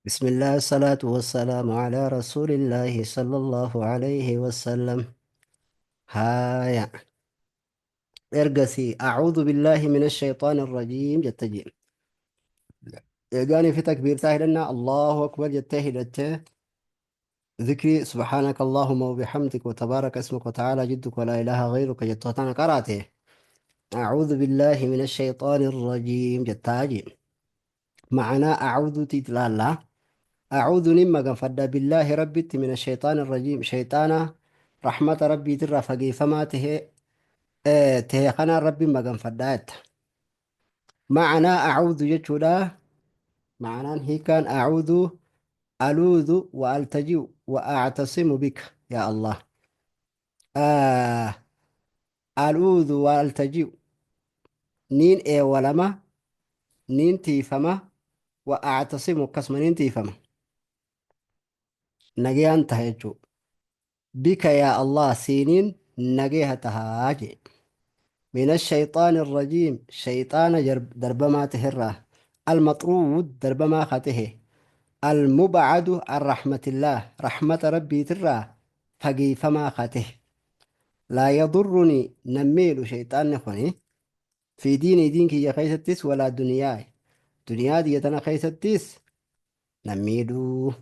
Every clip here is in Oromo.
بسم الله الصلاة والسلام على رسول الله صلى الله عليه وسلم. هايا ergasii أعوذ بالله من الشيطان الرجيم jette jee. Eegaanii fi takbiirtaa hidhannaa الله أكبر jettee hidhattee ذكري سبحانك اللهم وبحمدك وتبارك اسمك وتعالى جدك ولا إله غيرك jettu tana qaraate أعوذ بالله من الشيطان الرجيم jettaa jee. Ma'anaa أعوذ tiitlaallaa أعوذ nin maganfadha بالله rabbitti من الشيطان الرجيم shayxaana rahmata rabbiitirraa fageeffamaa tahe kanaan rabbiin maganfadhaa jetta. Ma'anaa أعوذ jechuudha. Ma'anaan hiikaan أعوذ ألوذ وألتجئ وأعتصم بك يا الله. ألوذ وألتجئ niin eewwalama, niin tiifama, وأعتصم akkasuma niin tiifama. Nagayaan taha jechuudha. بك يا الله siiniin nagaya tahaa jee. من الشيطان الرجيم shayxaana darbamaa taherraa, المطرود darbamaa ka tahe, المبعد عن رحمة الله rahmata rabbiitirraa fageeffamaa ka tahe, لا يضرني nan miidhu shayxaanni kuni في ديني diin kiyya keeysattis ولا دنياي duniyaa tiyya tana keeysattis nan miidhu.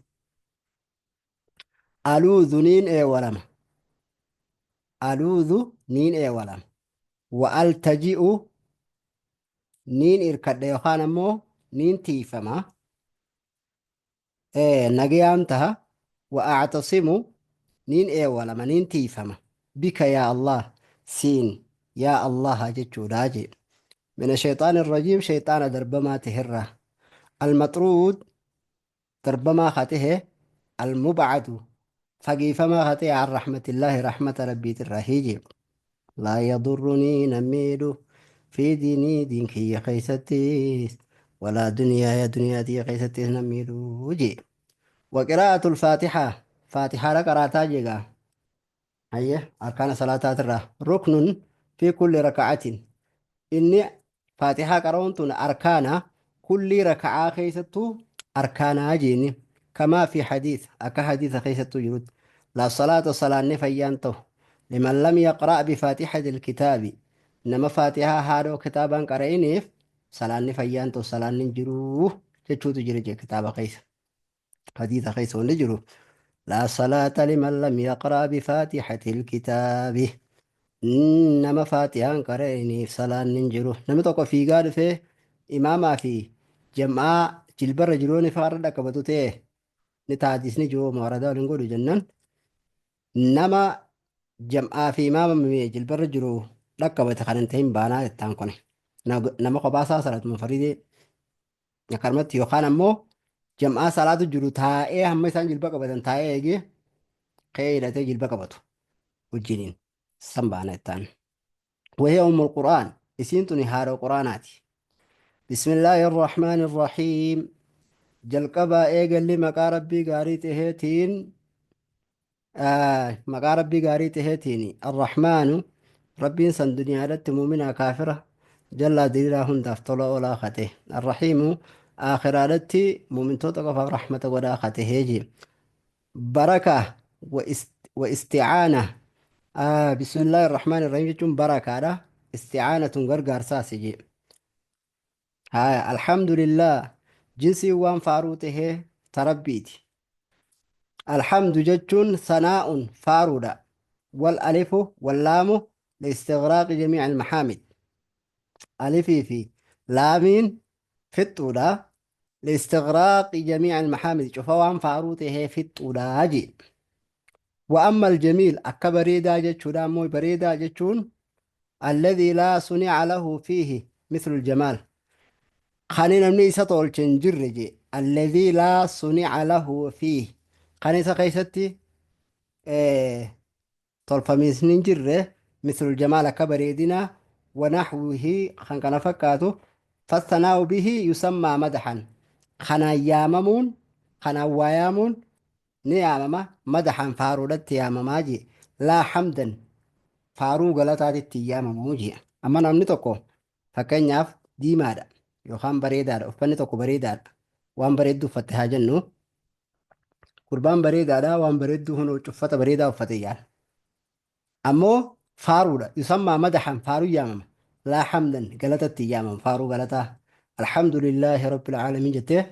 ألوذ niin eewwalama, ألوذ niin eewwalama, وألتجئ niin irkadha yookaan ammoo niin tiifama, nagayaan taha, وأعتصم niin eewwalama, niin tiifama, بك يا الله siin yaa Allah jechuudha jee. من الشيطان الرجيم shayxaana darbamaa taherraa, المطرود darbamaa ka tahe, المبعد fageeffamaa ka tahe, عن رحمة الله rahmata rabbiitirraa jee. لا يضرني nan miidhu في ديني diin kiyya keeysattis ولا دنياي duniyaa tiyya keeysattis nan miidhu jee. وقراءة الفاتحة فاتحة قرaataa jegaa. Hayye, arkaana salaataatirraa ركن في كل ركعة inni faatihaa qara'uun tun arkaana kulli raka'aa keessattuu arkaanaa jeeni. كما في حديث akka hadiisa keessattuu jirutti, لا صلاة salaanni fayyaan ta'u لمن لم يقرأ بفاتحة الكتاب nama faatihaa haadhoo kitaabaan qara'iniif salaanni fayyaan ta'u, salaanni hin jiruu jechuutu jira jee kitaaba keessa, hadiisa keessa wanni jiru لا صلاة لمن لم يقرأ بفاتحة الكتاب nama faatihaan qara'iniif salaanni hin jiru. Namni tokko fiigaa dhufee imaamaa fi jam'aa jilbarra jiruun ifaarra dhaqqabatu ta'e ni taajisni jiru moorada waliin godhu jennaan nama jam'aa fi imaama jilbarra jiru dhaqqabate kan hin ta'in baanaa jettaan. Kun nama kophaasaa salaatu munfaridee akkanumatti yookaan ammoo jam'aa salaatu jiru taa'ee hamma isaan jilba qabatan taa'ee eegee ka'ee hidhatee jilba qabatu wajjiniin san baana jettaan. وهي أم القرآن isiin tuni haadha quraanaati. بسم الله الرحمن الرحيم jalqabaa eegalli maqaa rabbii gaarii taheetiin, maqaa rabbii gaarii taheetiin, الرحمن rabbiin san duniyaadhatti muuminaa kaafira jallaa diriiraa hundaaf tola oolaa kate, الرحيم aakhiraadhatti muumintoota qofaaf rahmata godhaa katehee jee. بركة واستعانة. بسم الله الرحمن الرحيم jechuun barakaadha, isticaanatun gargaarsaasi jee. Haya, الحمد لله jinsii waan faaruu tahee tarabbiiti. الحمد jechuun ثناء faaruudha. والألف واللام لاستغراق جميع المحامد alifii fi laamiin fixxuudha, لاستغراق جميع المحامد cufa waan faaruu tahee fixxuudha jee. وأما الجميل akka bareedaa jechuudha ammoo bareedaa jechuun الذي لا صنع له فيه مثل الجمال kan namni isa tolche hin jirre jee. الذي لا صنع له فيه kan isa keessatti tolfamiisni hin jirre, مثل الجمال akka bareedinaa, ونحوه kan kana fakkaatu, فالثناء به يسمى مدحا kanaan yaamamuun, kanaan waa yaamuun ni yaamama, مدحا faaruudhatti yaamamaa jee, لا حمدا faaruu galataatitti hin yaamamuu jee. Amma namni tokko fakkeenyaaf diimaadha yookaan bareedaadha, uffanni tokko bareedaadha, waan bareeddu uffatte haa jennu. Gurbaan bareedaadha waan bareedduu hunoo uffata bareedaa uffate jaan. Ammoo faaruudha. Yusammaa madaxan faaruu yaamama. Laa hamdan galatatti hin yaamamu faaruu galataa. Alhamdulillaahi rabbil aalamiin jettee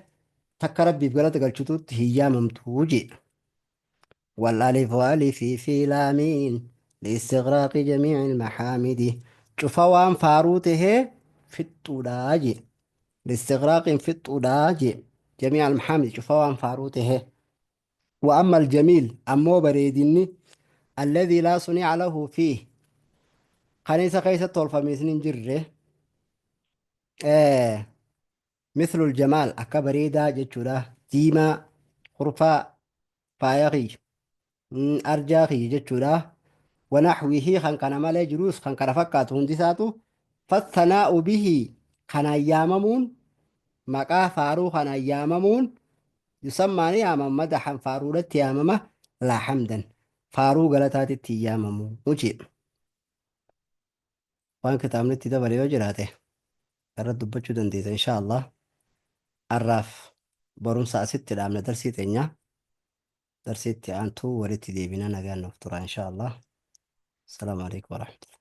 takka rabbiif galata galchituutti hin yaamamtu jee. Wal alifu alifii fi laamiin liistighraaqi jamiicil mahaamidi. Cufa waan faaruu tahee fixxuudha jee. Liistighraaqin fixxuudha jee. Jamiical mahaamidi cufa waan faaruu tahee. Wa amma aljamiil ammoo bareedinni alladhii laa suni'a lahu fiih kan isa keessa tolfamiisni hin jirre mithlul jamaal akka bareedaa jechuudha diimaa kurfaa faaya kiyya arjaa kiyya jechuudha wanaxwihii kan kana malee jiruus kan kana fakkaatu hundisaatu fathanaa'u bihi kanaan yaamamuun maqaa faaruu kanaan yaamamuun Yusammaa ni yaamama madahan faaruudhatti yaamama laa hamdan faaruu galataatitti hin yaamamu jee. Waan kitaabni itti dabale yoo jiraate irra dubbachuu dandeessa inshaa Allah. Arraaf barumsa asitti dhaabna darsii teenya. Darsii itti aantu walitti deebina nagaan nuuf tura inshaa Allah. Assalaamu alaikum warahmatullahi.